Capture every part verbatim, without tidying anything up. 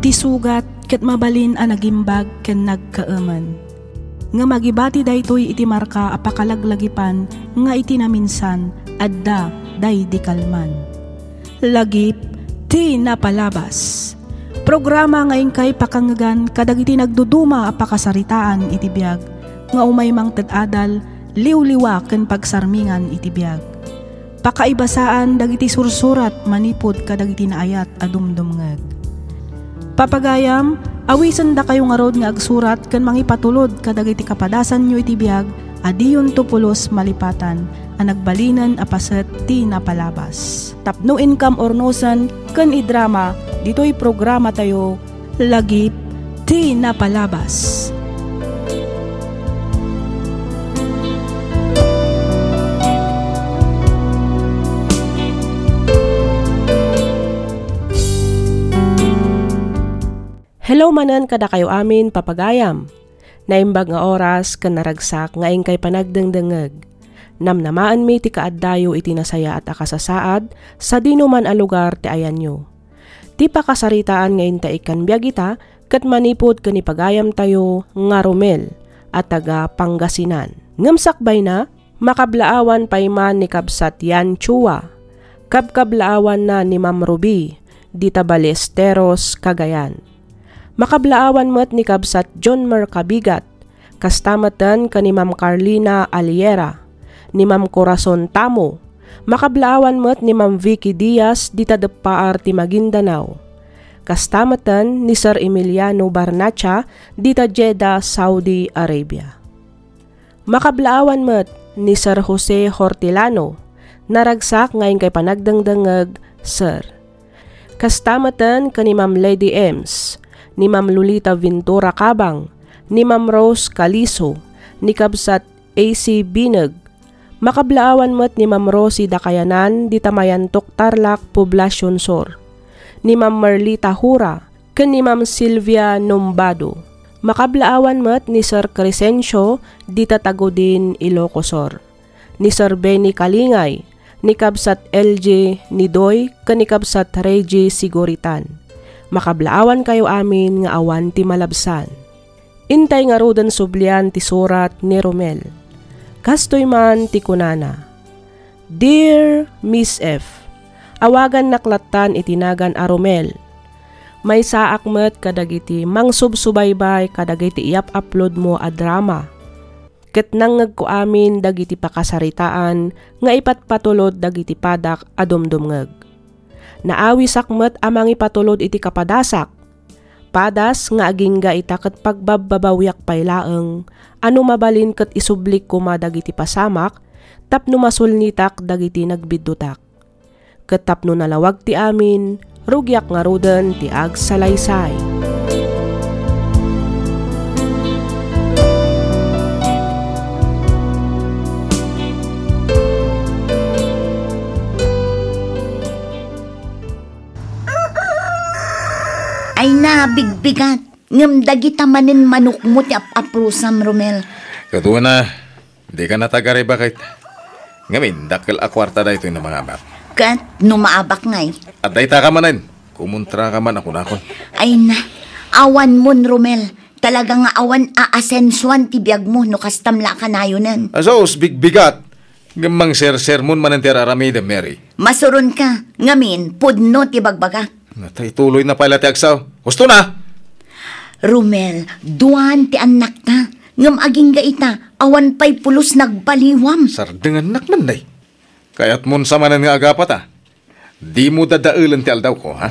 Ti sugat ket mabalin a nagimbag ken nagkaemen. Ngem agibati daytoy iti marka a pakalaglagipan nga iti naminsan, adda daydi kalman. Lagip ti napalabas. Programa nga inkay pakangngegan kadagiti nagduduma a pakasaritaan iti biag nga umay mangted adal, liwliwa ken pagsarmingan iti biag. Pakaibasaan dagiti sursurat manipud kadagiti naayat a dumdumngeg. Papagayam, awisendakayo ngarud nga agsurat ken mangipatulod kadagiti kapadasanyo iti biag a diyonto pulos malipatan a nagbalinen a paset ti napalabas. Tapno inkam urnosen ken idrama ditoy programatayo, Lagip ti Napalabas. Hello manen kadakayo amin, papagayam. Naimbag nga oras ken naragsak nga inkay panagdengdengngeg. Namnamaenmi ti kaaddayo iti nasayaat a kasasaad sadinoman a lugar ti ayanyo. Ti pakasaritaan nga intaikkan biag ita ket manipud ken ni pagayamtayo nga Romel a taga Pangasinan. Ngem sakbayna, makablaawan pay man ni kabsat Yan Chua, kabkablaawanna ni Ma'am Ruby, dita Ballesteros, Cagayan. Makablaawan met ni kabsat John Mer Cabigat, kasta metten ken ni Ma'am Carlina Aliera, ni Ma'am Corazon Tamo, makablaawan met ni Ma'am Vicky Diaz dita deppaar ti Maguindanao. Kasta metten ni Sir Emiliano Barnacha dita Jeddah, Saudi Arabia. Makablaawan met ni Sir Jose Hortilano, naragsak nga inkay panagdengdengngeg, Sir. Kasta metten ken ni Ma'am Lady Ems, ni Ma'am Lolita Ventura Cabang, ni Ma'am Rose Caliso, ni kabsat A C Bineg. Makablaawan met ni Ma'am Rosie Dakayanan dita Mayantok, Tarlac, Poblacion Sur, ni Ma'am Merlita Hura, ken ni Ma'am Sylvia Nombado. Makablaawan met ni Sir Crescencio dita Tagudin, Ilocos Sur, ni Sir Benny Kalingay, ni kabsat L G Nidoy, ken ni kabsat Reggie Siguritan. Makablaawankayo amin nga awan ti malabsan. Intay ngaruden sublian ti surat ni Romel. Kastoy man ti kunana, "Dear Miss F, awagannak lattan iti nagan a Romel. Maysaak met kadagiti mangsubsubaybay kadagiti iyap-upload mo a drama. Ket nangngegko amin dagiti pakasaritaan nga ipatpatulod dagiti padak a dumdumngeg. Naawisak met a mangipatulod iti kapadasak. Padas nga agingga ita ket pagbabbabawiak pay laeng a no mabalin ket isublik koma dagiti pasamak tapno masulnitak dagiti nagbiddutak. Ket tapno nalawag ti amin, rugiak ngaruden ti agsalaysay." Ay na, bigbigat. Ngem dagita manen manokmo ti ap-aprosam, Romel. Ket una, dika natagariba ket. Ngamin, dakkel a kuarta daytoy no mangabak. Ket no maabak ngay? Adda ita ka manen. Kumontra ka man a kunakon. Ay na, awan mon, Romel. Talaga nga awan a asensuan ti biagmo no kastam la a kanayonen. Asus, bigbigat. Ngem mangsersermon manen ti ar-aramidem, Mary. Masuronka, ngamin, pudno ti bagbagak. Natay tuloy na pay la ti agsaw. Husto na! Romel, duan ti annakta. Ngem agingga ita, awan pay pulos nagbaliwam. Sardengannak man, day. Kayatmon sa manen nga agapata. Dimo dadaelen ti aldawko, ha?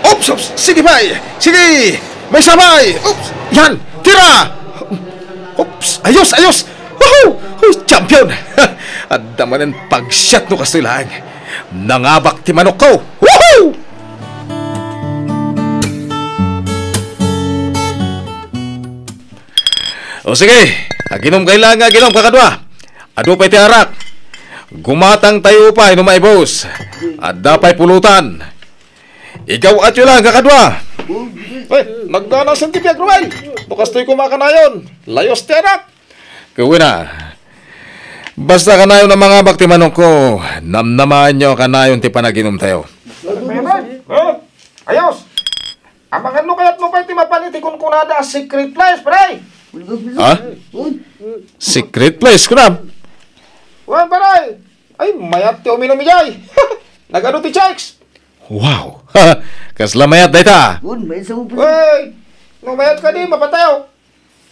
Oops, oops! Sige pay! Sige! Maysa pay! Oops! Yan! Tira! Oops! Ayos! Ayos! Woohoo! Uy, champion! Adda manen pagsiat no kastoy laeng. Nangabak ti manokko! Woohoo! O sige, aginom kay lang, aginom, kakadua. Adu pay ti arak. Gumatang tayo pa, inom ay boss. Adda pay pulutan. Igaw at yun lang, kakadua. Ay, nagdanasan ti biag, Romel. No kastoy kumakanayon. Layos ti arak. Kawina. Basta kanayon a mangabak ti manokko, namnamaenyo kanayon ti panaginumtayo. Meron? Huh? Ayos! Amangan no kayatmo pay ti mapan iti kunkunada a secret place, pare! Ha? Secret place, kunam? Wen, pare! Ay, mayat ti uminum idiay! Nagadu ti chicks! Wow! Kasla mayat dayta! Wen, mayat sa upas. Wey! No mayat kadi, mapantayo!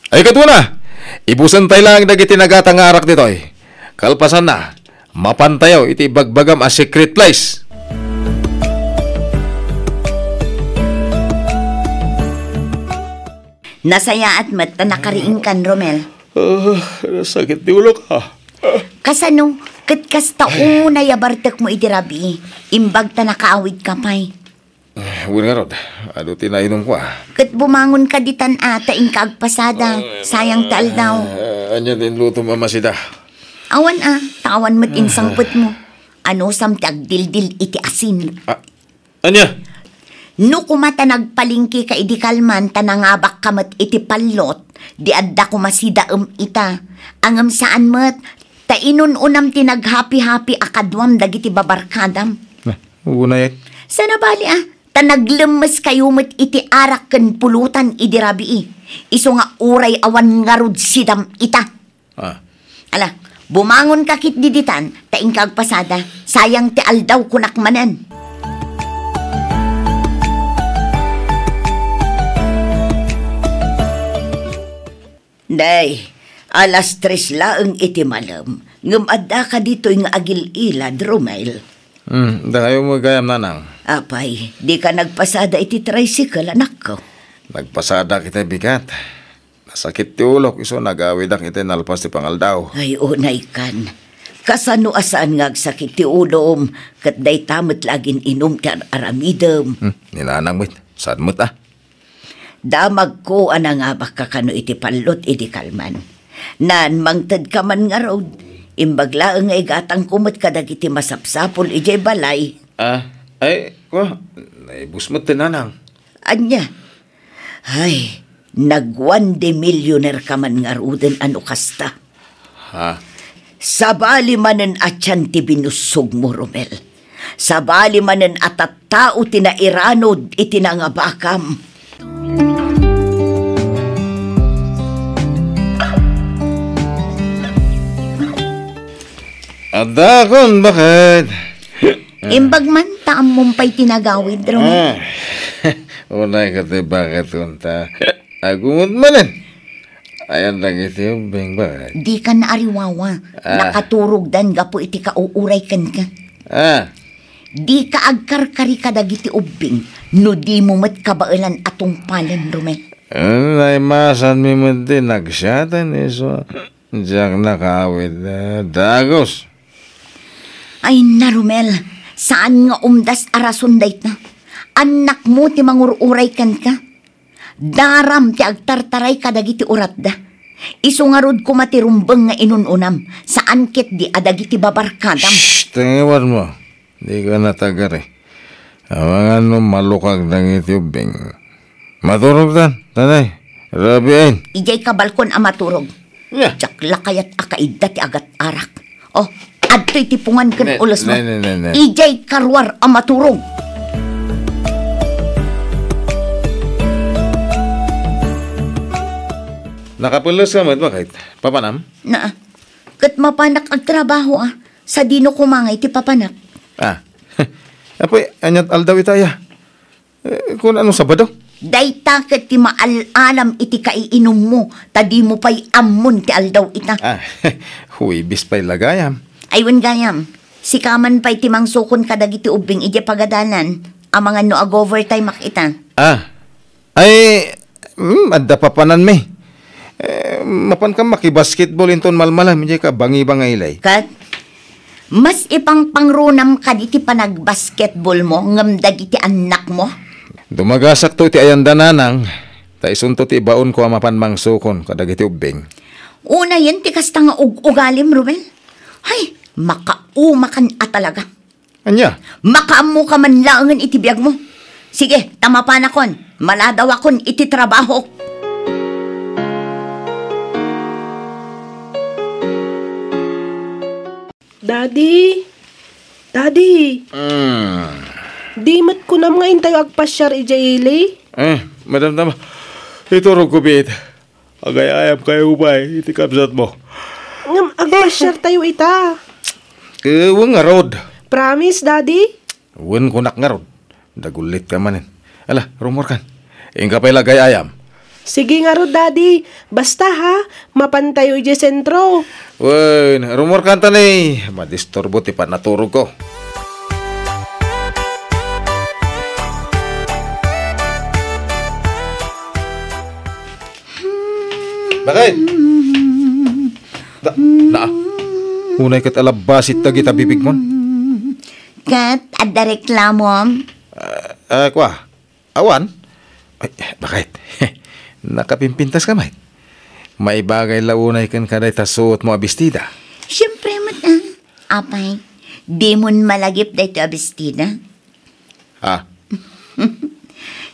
Ay, kadua, ibusentayo laeng dagiti nagata nga arak ditoy. Kalpasanna, mapantayo iti ibagbagam a secret place. Nasayaat met ta nakariingkan, Romel. Ah, sakit ti ulok, ah. Kasano? Ket kasta unay a bartekmo iti rabii, imbag ta nakaawidka pay. Eh, wen ngarud, adu ti nainumko, ah. Ket bumangonka ditan a, ta inka agpasada. Sayang ti aldaw. Ah, ania ti inlutom a masida? Awan a, ta awan met insangpetmo. Anusam ti agdildil iti asin? Ah, ania? No koma ta nagpalengkeka idi kalman ta nangabakka met iti pallot, di adda koma sidaem ita. Ngem saan met, ta inun-unam ti naghapi-hapi a kaduam dagiti babarkadam. Ah, unay. Saan a bali a, ta naglemmeskayo met iti arak ken pulutan idi rabii. Isu nga uray awan ngarud sidam ita. Ah. Ala, bumangonka ketdi ditan, ta inka agpasada. Sayang ti aldaw, kunak manen. Day, alas tres laeng iti malem, ngem addaka ditoy nga agil-ilad, Romel. Hmm, dakayo met gayam, nanang. Apay, dika nagpasada iti tricycle, anakko? Nagpasadak iti bigat. Nasakit ti ulok, isu nagawidak iti nalpas ti pangaldaw. Ay, unaykan. Kasano a saan nga agsakit ti ulom, ket dayta met la agin-inum ti ar-aramidem? Hmm, ni nanang met, saan met a? Damagko a nangabakka kano iti pallot idi kalman. Naan mangtedka man ngarud, imbag laeng nga igatangko met kadagiti masapsapul idiay balay. Ah, ay, ko, naibus met ti nanang. Ania? Ay, nagwan de millionaire ka man ngaruden a no kasta. Ha? Sabali manen a tian ti binussogmo, Romel. Sabali manen a tattao ti nairanod iti nangabakam. Adakon, baket. Imbag man, ta ammom pay ti nagawid, Romel. Ah. Unay ka ti baket kunta. Agumot manen. Ayan dagiti ubbing, baket. Dika naariwawa. Ah. Nakaturogdan gapu iti kauuray kenka. Ah. Dika agkarkari kadagiti ubbing no dimo met kabaelan a tungpalen, Romel. Naimasanmi met ti nagsiatan, isu. Diak nakaawid, eh, dagus. Ay na, Romel, saan nga umdas a rason dayta. Annakmo ti mangur-uray kenka. Daram ti agtartaray kadagiti uratda. Isu ngarud koma ti rumbeng nga inun-unam, saan ketdi a dagiti babarkadam. Shh! Tingiwarmo. Dika natagari. Amangan no malukag dagiti ubbing. Maturogtan, tanay. Rabiin. Idiay kabalkon a maturog. Nia? Diak la kayat a kaidda ti agat-arak. Oh, adtoy ti pungan ken ulos mo. Ne, ne, ne, ne. Idiay karuar a maturog. Nakapeles ka met, baket? Papanam? Naa. Ket mapanak agtrabaho, a. Sadino koma ngay ti papanak? Ah. Apoy, aniat aldaw ita, aya? Eh, kun ano, Sabado? Dayta ket ti maal-alam iti kaiinummo, ta dimo pay ammon ti aldaw ita. Ah, Huwebes pay la gayam. Ay, wen gayam, sika man pay ti mangsukon kadagiti ubbing idiay pagadalan, amangan no ag-overtime ak ita. Ah, ay, mm, adda papananmi. Eh, mapanka makibasketball inton malmalem, idiay ka bangi-bangaylay. Ket, mas ipangpangrunam kadi ti panagbasketball mo ngem dagiti annak mo? Dumagasakto iti ayanda, nanang, ta isunto ti ibaonko a mapan mangsukon kadagiti ubbing. Unayen ti kasta nga ug-ugalim, Romel. Hay, makaumakan a talaga. Ania? Makaammoka man laengen iti biagmo. Sige, ta mapanakon, maladawakon iti trabahok. Daddy? Daddy? Mm. Di met kunam nga intayo agpasiar idiay ili? Eh, madamdama. Iturogko biit. Agay-ayam kayo, bay, iti kabsatmo. Ngem agpasiartayo ita. Eh, wen ngarud. Promise, Daddy? Wen kunak ngarud. Dagullit ka manen. Ala, rumorkan. Inka pay la agay-ayam. Sige ngarud, Daddy. Basta ha, mapantayo idiay sentro. Wen, rumorkan ta ni. Madisturbo ti panaturogko. Bakit? Da, na, unay ket alabasit dagita bibigmon. Ket adda reklamom? Ah, ah, kwa? Awan? Ay, bakit? Nakapimpintas ka met? Maibagay la unay ken kadayta suotmo a bestida. Siempre met, ah. Apay, dimon malagip daytoy a bestida? Ah.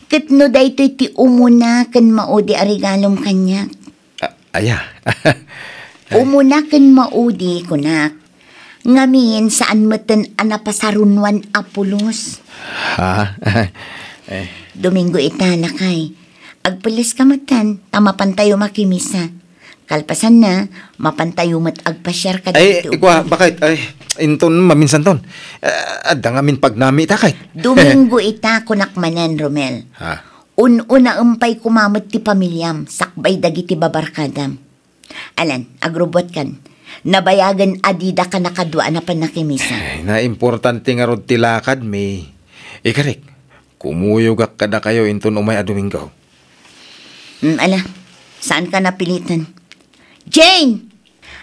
Ket no daytoy ti umuna ken maudi a regalom kaniak. Ah, aya. Umuna ken maudi, kunak. Ngamin, saan metten a napasarunoan a pulos. Ha? Eh. Domingo ita, lakay. Agpelles ka metten, ta mapantayo makimisa. Kalpasanna, mapantayo met agpasiar kadagiti Ay, ugna. Kwa, bakit? Ay, inton maminsanton. Eh, adda ngamin pagnami ita, kay. Domingo ita, kunak manen, Romel. Ha? Un-unaem pay koma met ti pamiliam, sakbay dagiti babarkadam. Alan, agrubbuatkan. Nabayagen a didaka nakadua a napan nakimisa. Ay, naimportante ngarud ti lakadmi. Ikarik, kumuyogak kadakayo inton umay a Domingo. Hmm, ala, saanka napilitan. Jane!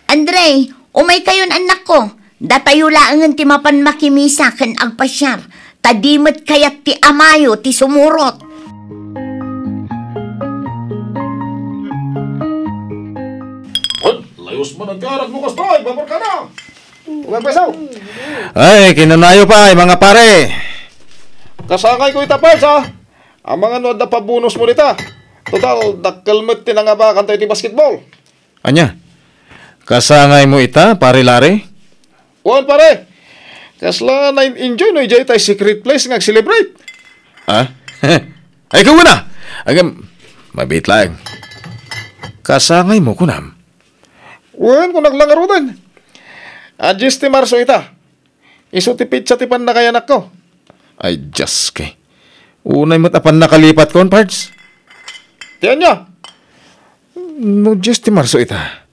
Andre, umaykayon, annakko. Datayo laengen ti mapan makimisa ken agpasiar, ta di met kayat ti amayo ti sumurot. Ay, layos man agkarak mo kasta, ay, babarkada. Umay peso. Ay, kinunayo pay, mga pare. Kasangayko ita, Pals, a. Amangan no adda pabonosmo dita. Total, dakkel met ti nangabakantayo iti basketball. Ania? Kasangaymo ita, Pare Larry? Wen, pare. Kasla na-enjoy no idiay tay secret place nga ag-celebrate. Ha? Ay, ikaw na! Agam, mabit laeng. Kasangaymo, kunam? Wen, kunak la ngaruden. A, Dies ti Marso ita. Isu ti petsa ti pannakayanakko. Ay, Dios, kay. Unay met a pannakalipatkon, Pards. Ti ania? No Dies ti Marso ita,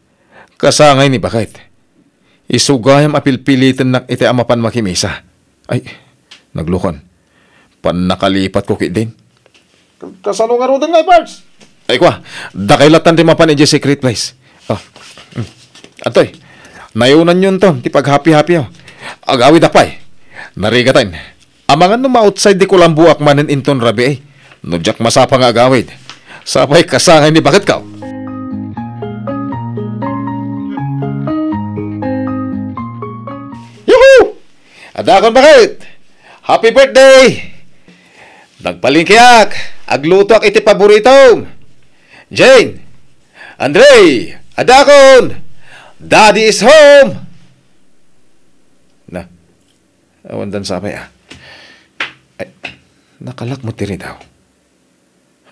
kasangay ni baket. Isu gayam a pilpilitennak iti a mapan makimisa. Ay, naglukon. Pannakalipatko ketdin. Kasano ngaruden ngay, Pards? Ay, kwa, dakay lattan ti mapan idiay secret place. Oh. Mm. Antoy, nayunanyonto ti paghapi-hapi, oh. Agawidak pay. Narigaten. Amangan no ma-outside di kulamboak manen inton rabii. No diak masapa nga agawid. Sapay kasangay ni baketko. Yuhu! Adakon baket! Happy birthday! Nagpalengkeak, aglutoak iti paboritom. Jane, Andre, adakon! Daddy is home! Na, awan dan sapay, ah. Ay, nakalak mo tiri daw.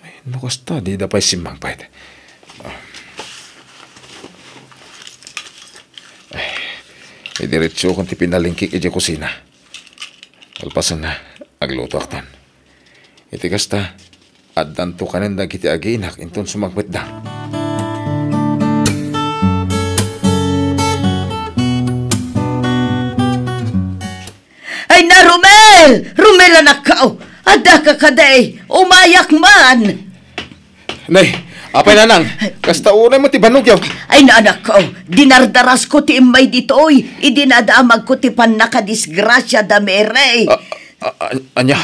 Ay, no kasta, dida pay simmangpet. Ah. Ay, idiretsokon ti pinalengkek idiay kusina. Kalpasanna, aglutoakton. Iti kasta, addanto kanen dagiti agiinak inton sumangpetda. Ay na, Romel! Romel, anakko! Addaka kadi? Umayak man! Nay, apay, nanang, kasta unay mo ti bannogyo. Ay na, anakko, dinardarasko ti immay ditoy, idi nadamagko ti pannakadisgrasia da Mary. A, a, a, ania?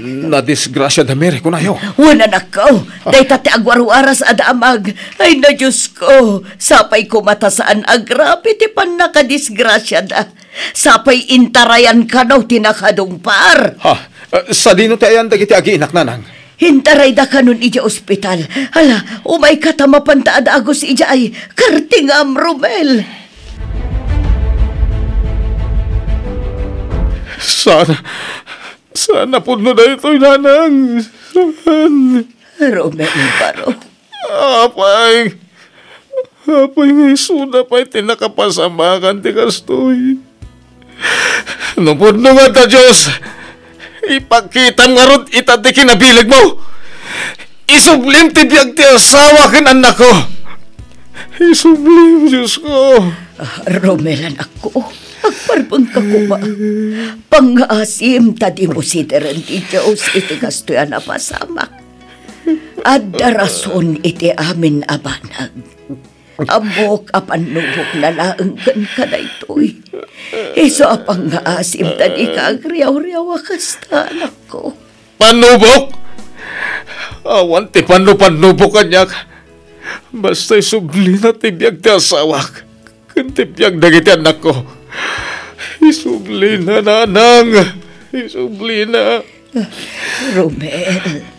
Nadisgrasia da Mary, kunayo? Wen, anakko, dayta ti agwarwaras a damag. Ay na, Diosko, sapay koma ta saan agrabe ti pannakadisgrasia da. Sapay intarayan kano ti nakadungpar. Ha? Eh, sadino ti ayan dagiti agiinak, nanang? Intarayda kanon idiay ospital. Hala, umayka ta mapanta a dagus idiay. Kartingam, Romel. Saan, saan a pudno daytoy, nanang? Saan? Romel, baro. Apay, apay nga isuda pay ti nakapasamakan ti kastoy. No pudno nga ta Dios, ipakitam ngarud ita ti kinabilegmo. Isublim ti biag ti asawa ken annakko. Isublim, Diosko. Ah, Romel, anakko, agparbengka koma. Pangngaasim ta dimo sideren ti Dios iti kastoy a napasamak. Adda rason iti amin a banag. Ammok a pannubokna laeng kenka daytoy. Isu a pangngaasim ta dika agriawriaw a kasta, anakko. Pannubok? Awan ti pannupannubo kaniak. Basta isublina ti biag ti asawak ken ti biag dagiti annakko. Isublina, nanang. Isublina. Romel.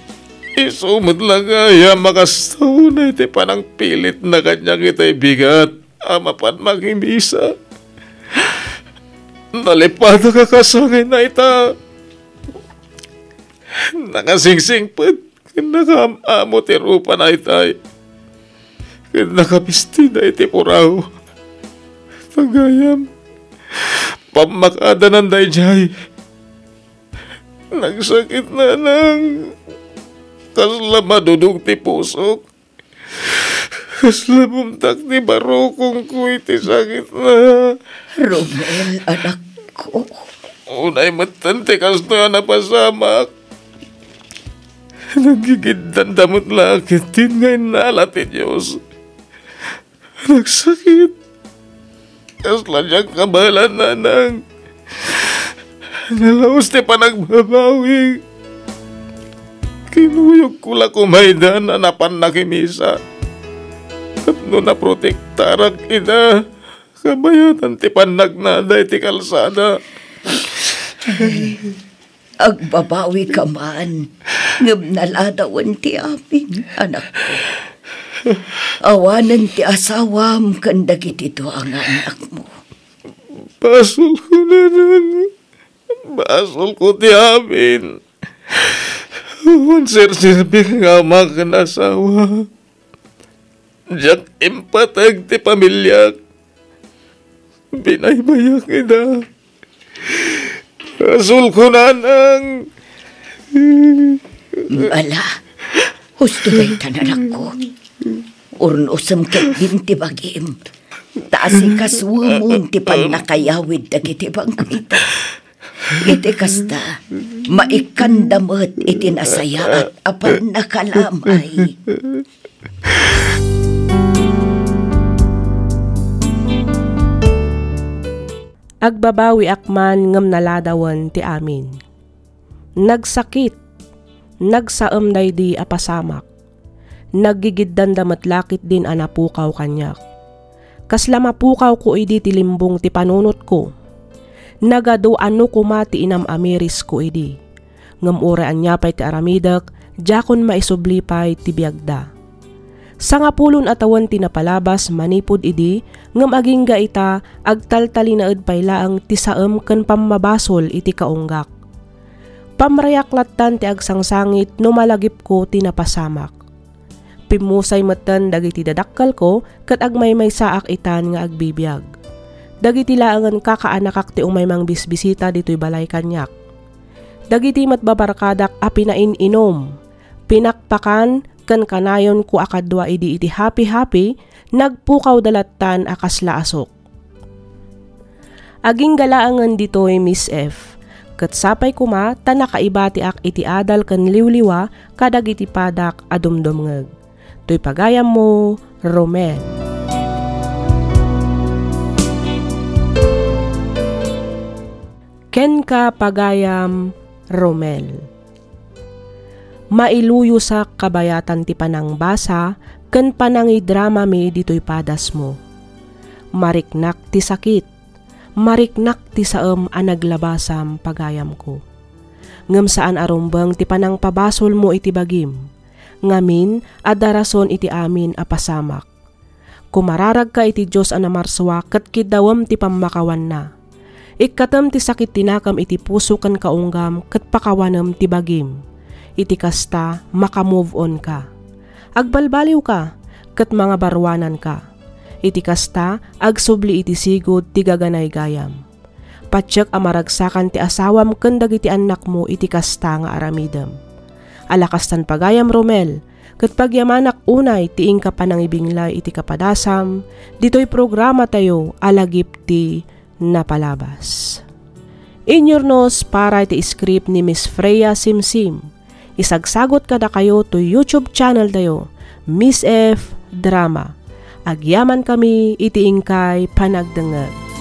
Isu met la nga aya makastawna iti panangpilitna kaniak itay bigat a mapan makimisa. Nalipatak a kasangayna ita. Nakasingsingpet ken nakaam-amo ti rupana itay. Ken nakabistina iti puraw. Pagayam, pammakadanan daydiay. Nagsakit, nanang. Kasla madudog ti pusok. Kasla bumtak ti barukongko iti sakitna. Romel, anakko. Unay metten ti kastoy a napasamak. Naggigiddanda met la ketdin nga innala ti Dios. Nagsakit. Kasla diak kabaelan, nanang. Nalaus ti panagbabawi. Kinuyogko la koma ida a napan nakimisa. Tapno naprotektarak ida, kabayatan ti pannagnada iti kalsada. Agbabawika man, ngem naladawen ti amin, anakko. Awanen ti asawam ken dagiti dua nga annakmo. Basolko, nanang. Basolko ti amin. Awan serserbik nga ama ken asawa. Diak impateg ti pamiliak. Binaybayak ida. Basolko, nanang. Ala, husto dayta, anakko. Urnosem ketdin ti bagim. Ta asikasuemon ti pannakayawid dagiti bangkayda. Iti kasta, maikkanda met iti nasayaat a pannakalamay. Agbabawiak man ngem naladawen ti amin. Nagsakit, nagsaem daydi a pasamak. Naggigiddanda met la ketdin a napukaw kaniak. Kasla mapukawko idi ti limbong ti panunotko. Nagadu a no koma ti inam-amirisko idi. Ngem uray ania pay ti aramidek, diakon maisubli pay ti biagda. Sangapulon a tawen ti napalabas manipud idi, ngem agingga ita, agtaltalinaed pay laeng ti saem ken pammabasol iti kaunggak. Pamrayak lattan ti agsangsangit no malagipko ti napasamak. Pimmusay metten dagiti dadakkelko ket agmaymaysaak itan nga agbibiag. Dagiti laengen kakaanakak ti umay mangbisbisita ditoy balay kaniak. Dagiti met babarkadak a pinain-inum, pinakpakan, ken kanayonko a kadua idi iti happy-happy, nagpukawda lattan a kasla asuk. Agingga laengen ditoy, Miss F. Ket sapay koma ta nakaibatiak iti adal ken liwliwa kadagiti padak a dumdumngeg. Toy pagayammo, Romel. Kenka, pagayam, Romel. Mailuyosak kabayatan ti panangbasa ken panangidramami ditoy padasmo. Mariknak ti sakit, mariknak ti saem a naglabasam, pagayamko. Ngem saan a rumbeng ti panangpabasolmo iti bagim. Ngamin, adda rason iti amin a pasamak. Kumararagka iti Dios a namarsua ket kiddawem ti pammakawanna. Ikkatem ti sakit ti nakem iti puso ken kaunggam ket pakawanem ti bagim. Iti kasta, maka-move on ka. Agbalbaliwka ket mangabaruananka. Iti kasta, agsubli iti sigud ti gaganaygayam. Patiek a maragsakan ti asawam ken dagiti annakmo iti kasta nga aramidem. Ala kastan pagayam, Romel, ket pagyamanak unay ti inka panangibinglay iti kapadasam ditoy programatayo a Lagip ti Napalabas. Inyurnos para iti script ni Miss Freya Simsim. Isagsagot kadakayo to YouTube channel tayo, Miss F Drama. Agyaman kami iti inkay panagdengngeg.